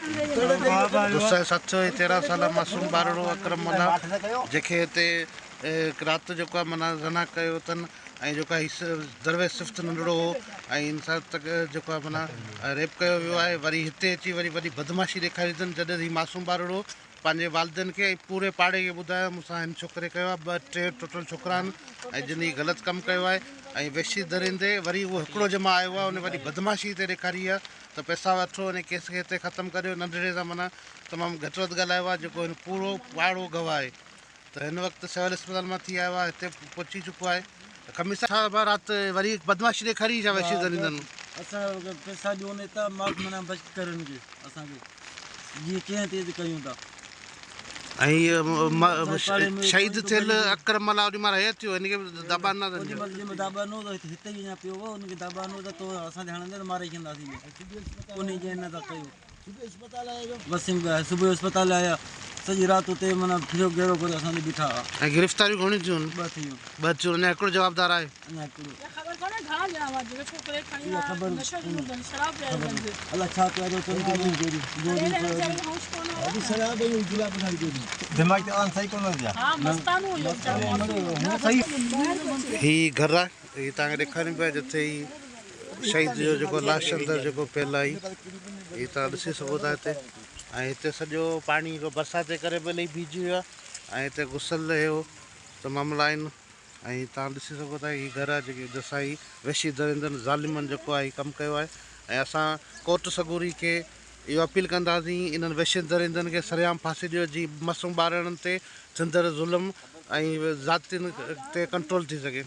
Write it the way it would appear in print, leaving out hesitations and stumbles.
دوست ساٿيو هي 13 سالا معصوم ٻارڙو اڪرم ملاح جنهن کي هتي رات جيڪو آهي معنيٰ زنا ڪيو اٿن ۽ جيڪو آهي درويش صفت ننڍڙو هو ۽ ان سان جيڪو آهي معنيٰ ريپ ڪيو ويو آهي وري هتي اچي وري وڏي بدمعاشي ڏيکاري اٿن جڏهن هي معصوم ٻارڙو پنهنجي والدين کي ۽ پوري پاڙي کي ٻڌايو مون سان هن ڇوڪري ڪيو آهي ٻه ٽي ٽوٽل ڇوڪرا آهن ۽ جن هي غلط ڪم ڪيو آهي ۽ وحشي درندي وري اهو هڪڙو جمع آيو آهي ان وڏي بدمعاشي هتي ڏيکاري آهي ته پئسا وٺو ان ڪيس کي هتي ختم ڪريو ننڍڙي سان معنيٰ تمام گهٽ وڌ ڳالهايو آهي جيڪو هن پورو پاڙو گواهه آهي ته هن وقت سول اسپتال مان ٿي آيو آهي هتي پهچي چڪو آهي ته خميس ڇا رات وري بدمعاشي ڏيکاري ڇا وحشي درندن. اسان کي پئسا ڏيو نه ته معاف معنيٰ بچت ڪرن کي اسان کي جيئن ڪنهن تي ڪيون ٿا. ۽ شهيد ٿيل اڪرم ملاح اوڏي مهل حيات ٿيو هن کي داٻا نه اوڏي مهل جنهن مهل داٻا نه هو ته هتي ئي اڃا پيو هو ان کي داٻا نه هو ته تو اسان تي هڻندي ته ماري ڇڏينداسين انهي جي نه ٿا ڪيو وسيم صبح جو اسپتال آيا سڄي رات اتي معنيٰ ڦريو گهيرو ڪري اسان تي بيٺا هئا. ۽ گرفتاريون گهڻيون ٿيون؟ ٻه ٿيون. ٻه ٿيون اڃا هڪڙو جوابدار آهي. اڃا هڪڙو. اها خبر ڪونهي گهڻا ڄڻا هئا جيڪي ڇوڪري کڻي آيا نشو ڏنو اٿن شراب پياري اٿن. الله ڇا پياريو اٿن ڪي نه اڙي هن ويچاري کي هوش ڪونه هو. دماغ تي آن صحيح ڪونه ٿيا. ها مستانو هيو ويچارو معصوم. هي گهر آهي هي توهان کي ڏيکاريون پيا جتي هي شهيد جو جيڪو لاش اندر جيڪو پيل آهي هي توهان ڏسي سگهو ٿا هتي ۽ هتي سڄو پاڻي برسات جي ڪري به الائي بيهجي ويو آهي ۽ هتي غسل جو تمام آهن ۽ توهان ڏسي سگهو ٿا هي گهر آهي جيڪي دسائي وحشي درندن ظالمن جيڪو آهي ڪم ڪيو آهي ۽ اسان ڪورٽ سڳوري کي اهو اپيل ڪنداسين انهن وحشي درندن کي سرعام ڦاسي ڏيو جي معصوم ٻارڙن تي ٿيندڙ ظلم ۽ ذاتين تي ڪنٽرول ٿي سگهي.